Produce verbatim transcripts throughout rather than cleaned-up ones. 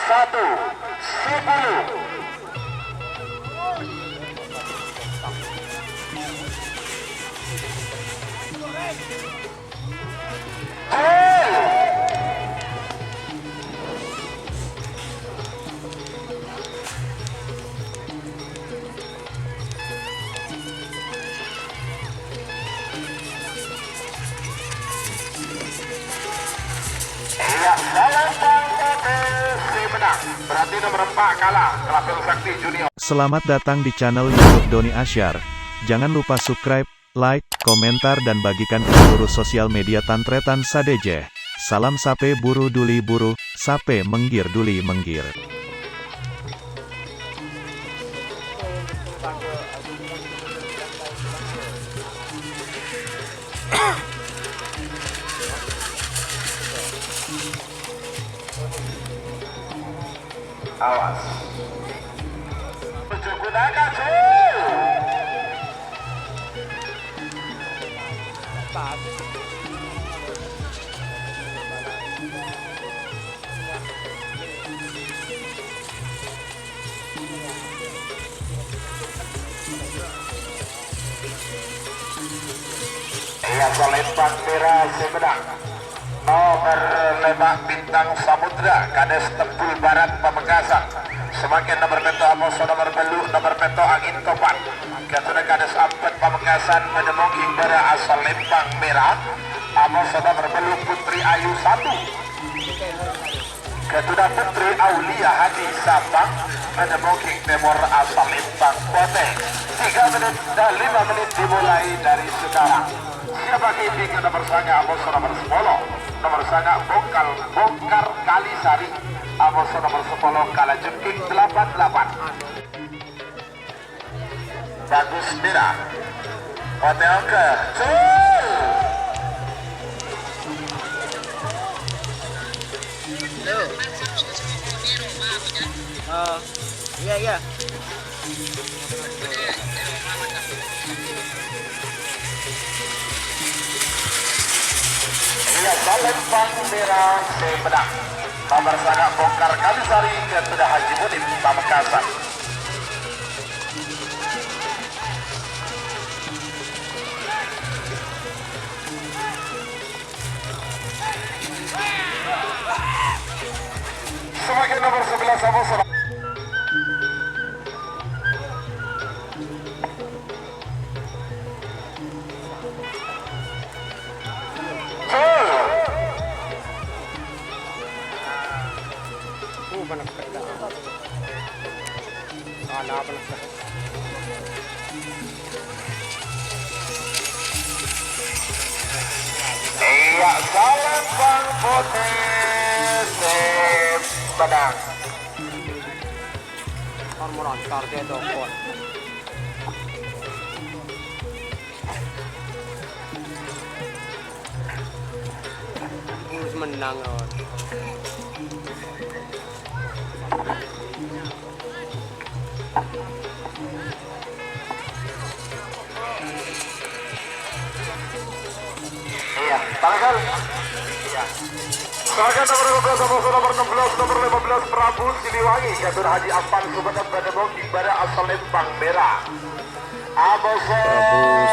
Satu, sepuluh. Gol. Iya, salah tangkap, si menang. Berarti nomor empat kalah, Kelabang Sakti Junior. Selamat datang di channel YouTube Doni Asyar. Jangan lupa subscribe, like, komentar, dan bagikan ke seluruh sosial media Tan Tretan sadhâjâ. Salam sapè buru duli buru, sapè menggir duli menggir. Awas. Ojo gunakan, Su. Iya, Palembang Merah sè menang. Nomer lèma' Bintang Samudra, Kades Tembul Barat, Pamekasan. Samangkèn nomer pètto' amoso nomer bâllu', nomer pètto' Angin Topan. Ghâdhuwânna Kades Ampet, Pamekasan, bâdâ Mongging Bara asal Lembang Merah. Amoso nomer bâllu' Putri Ayu satu. Ghâdhuwânna Putri Aulia Hadi Sabang, bâdâ Mongging Tèmor asal Lembang Potè. Tiga menit, eh, lima menit dimulai dari sekarang. Siap pakai di nomor sanga', amoso nomer sapolo. Nomer sanga' Bongkal, Bongkar Kalisari. Amoso nomer sapolo, Kalajengking delapan delapan. Bagus, Mira. Potè ongghâ. Gol! Halo. Oh, iya, iya. Iya, Palembang Merah sè menang. Nomer sanga' Bongkar Kalisari, Ghâdhuwânna Haji Munim, Pamekasan. Sebagai nomor sebelas, Abu Salam. Gol. Uh, panas. Salah, panas. Iya, salah, Bang Putri. Sip, menang. Tor morantar dia dokon. Wis menang, Ron. Iya, Pak Legal. Iya. Serahkan nomor lima belas, nomor enam belas, nomor lima belas, Prabu Siliwangi, Ghâdhuwânna Haji Afan, Sumenep, bâdâ Mongging Bara asal Lembang Merah. Prabu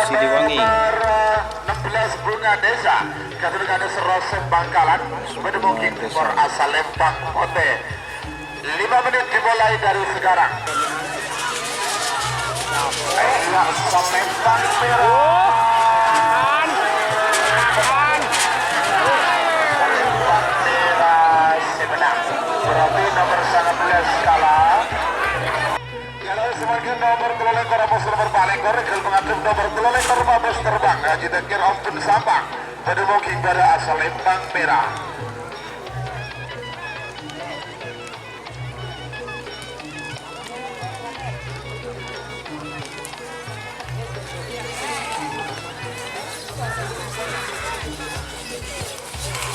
Siliwangi. Nomor enam belas, Bunga Desa, Ghâdhuwânna Kades Rosem Bangkalan, bâdâ Mongging Tèmor asal Lembang Potè. Lima menit dimulai dari sekarang. Ayo, Lembang Merah. Lembang Merah sè menang. Berarti nomor sembilan belas kalah. Kala samangkèn nomer tello lèkor, amoso nomer pa' lèkor, èghâl pangadhep nomer tello lèkor, Mabes Terbang, Haji Tekir Ompun Sampang, bâdâ Mongging Bara asal Lembang Merah.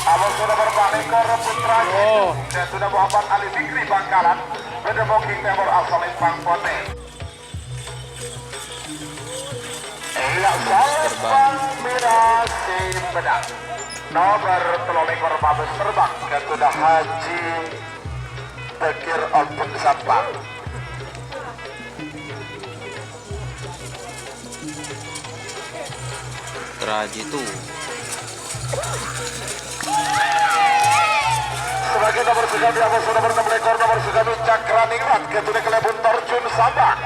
Amoso nomer pa' lèkor, Putra Jaya, Ghâdhuwânna Muhammad Ali Fikri Bangkalan, bâdâ Mongging Tèmor asal Lembang Potè. Iya, Mabes Terbang. Lembang Merah sè menang. Nomer tello lèkor, Mabes Terbang, Ghâdhuwânna Haji Pèkkèr ontok sampang. Trajitu. Sabagai nomor sèkami, amoso nomor ennem lèkor, nomor sèkami Cakraningrat, ghâdhuwâna kalèbun Torjun Sampang.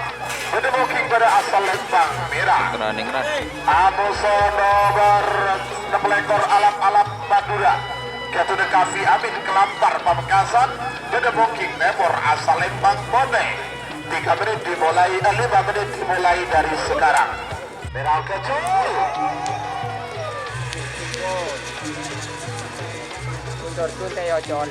Bâdâ booking bâdâ asal Lembang Mèra. Cakraningrat. Amoso nomor ennem lèkor Alap-Alap Madura. Ghâdhuwâna Kafi Amin Kelampar Pamekasan, bâdâ booking tèmor asal Lembang Potè. Tiga menit dimulai, eh, lima menit dimulai dari sekarang. Mèra kecil. Mundur, mundur, ya, Con.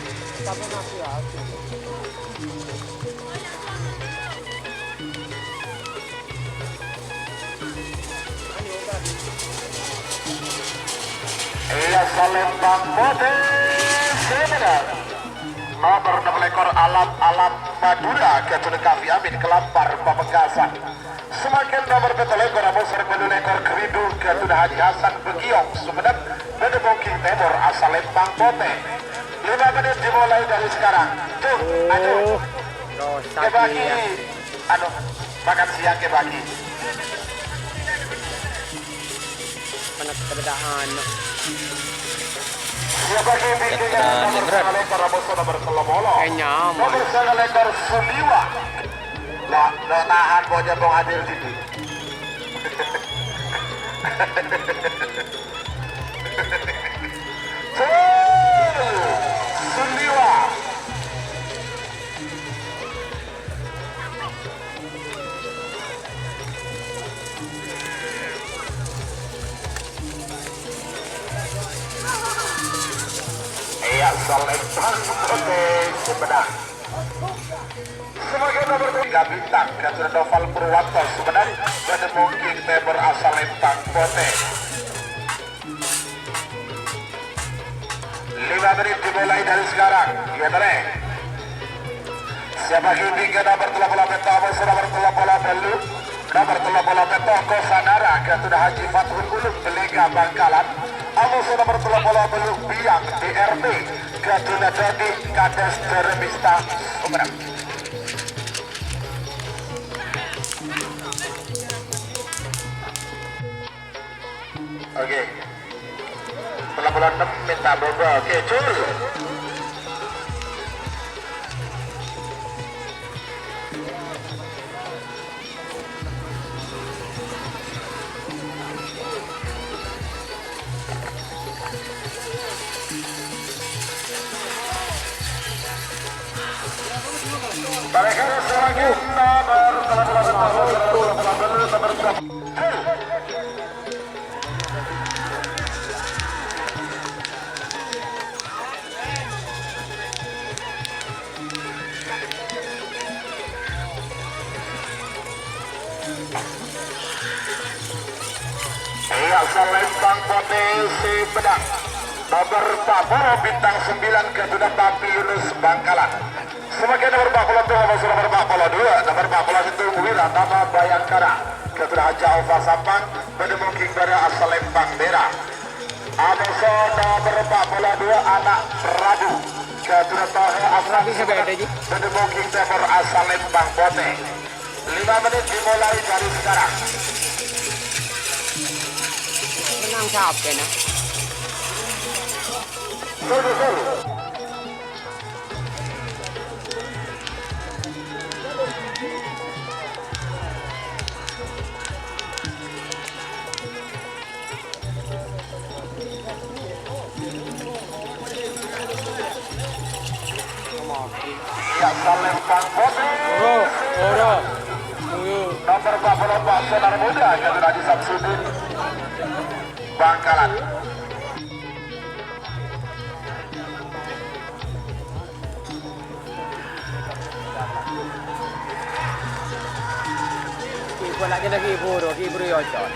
Iyâ, salembang potè sè bâdâ. Nomer ennem lèkor Alap-Alap Madura, ghâdhuwâna Kafi Amin Kelampar Pamekasan. Samangkèn nomer pètto lèkor Amoser, bâllu lèkor Geridu, ghâdhuwâna Haji Hasan Begiong Sumenep, bâdâ booking tèmor asal Lembang Potè. Lima menit dimulai dari sekarang. Tuh, aduh. Rosak, kèbâgi. Anu, makan siang kèbâgi. Anak kerjaan. Siapa kèbâgi? Nomor sanga lèkor Amoser, nomor tello polo. Eh, nyaman. Nomor sanga lèkor Suliwa. Lah, lo tahan bocah bong hadir di sini. Suliwa. Iyâ, salembang potè sè bâdâ. Samangkèn nomer tiga bintang, ghâdhuwâna Noval Purwanto, Sumenep, bâdâ booking tèmor asal Lembang Potè. Lima menit dimulai dari sekarang. Iyâ, tarè. Siapa kèbâgi? Nomor tello polo pètto, Amoser, nomor tello polo bâllu. Nomor tello polo pètto, Kosanara, ghâdhuwâna Haji Fathul Ulum, Bâlâkka Bangkalan. Amoser nomor tello polo bâllu, Biang D R T, ghâdhuwâna Dadi Kades Dharmista, Sumenep. Oke. Tello polo ennem mènta bâbâ. Oke, Jul. Iyâ, salembang potè sè bâdâ. Nomor empat puluh bintang sembilan, ghâdhuwâna Papi Yunus Bangkalan. Samangkèn nomor empat puluh dua, Amoser nomor empat puluh dua, nomor empat puluh satu, Wiratama Bayangkara. Ghâdhuwâna Haji Aufal Sampang, bâdâ booking bâdâ asal Lembang Mèra. Amoser nomor empat puluh dua, Anak Rabu. Ghâdhuwâna Tohe Asraf. Bâdâ booking tèmor asal Lembang Potè. Lima menit dimulai dari sekarang. Menang siapa, nah? Sur, sur, sur. Iyâ, salembang potè. Oro, oro. Nomor empat puluh empat, Sonar Muda, Gatot Haji Samsudin. Bangkalan. Ibu lagi lagi buru, ibu yocon.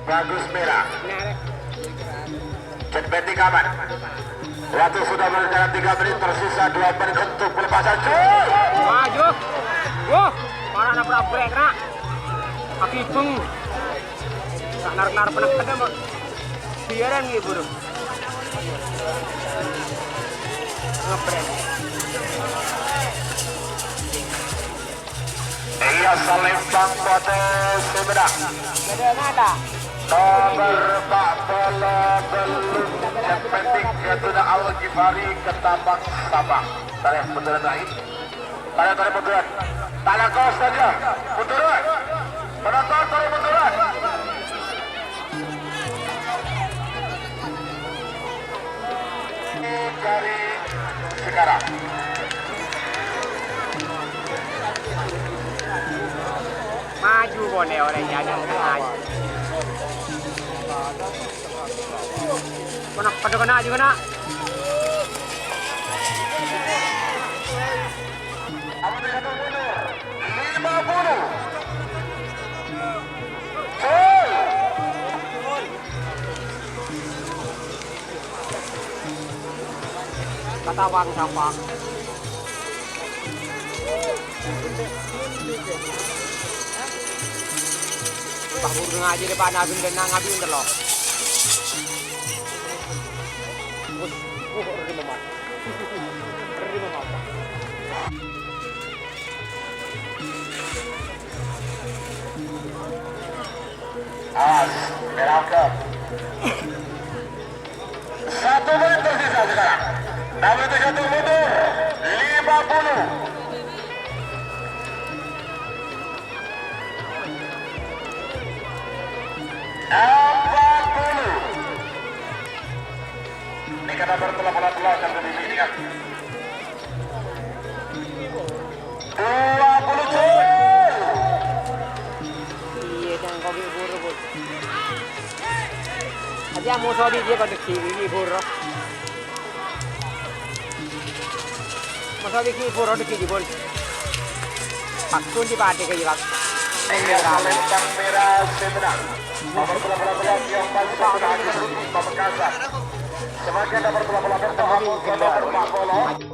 Bagus, Mèra. Jet Beti kaman. Waktu sudah berjalan tiga menit, tersisa dua menit untuk pelepasan. Cuy! Maju. Wah, para anak prabrek, nak. Akibeng. Tak narik-narik penek kena, Mak. Biaran gitu, bro. Ngebrek. Iya, Salembang Kota Sumedang. Nomor empat puluh belum cepetik Gatuna Al Ghifari Ketapang Sabang. Tarik munduran lagi. Tarik, tarik munduran. Tarik kos saja. Munduran. Penonton tarik munduran. Dari sekarang. Maju, Bone, orang jalan maju. Kena, pada kena juga, nak. Lima puluh. Gol. Katawang sampang. Wah, burung aja deh, Pak Nabil dan Nang Abi, bener loh. Wih, wah, ngeri, Mamat. Ngeri, Mamat. Awas, merah. Satu menit tersisa sekarang. Namun itu jatuh mundur. Lima puluh. Empat puluh. Ini kena bertolak-tolak kan tadi ini kan. Dua puluh gol. Iya, jangan kau buru, Bun. Aja mau sorry dia pada kiri, buru. Masa iki pura iki, Bun. Pakun di pate ke iwak. Iya, Salembang merah, saya menang. Nomor delapan belas yang paling Pamekasan. Semakin nomor delapan belas, nomor empat puluh.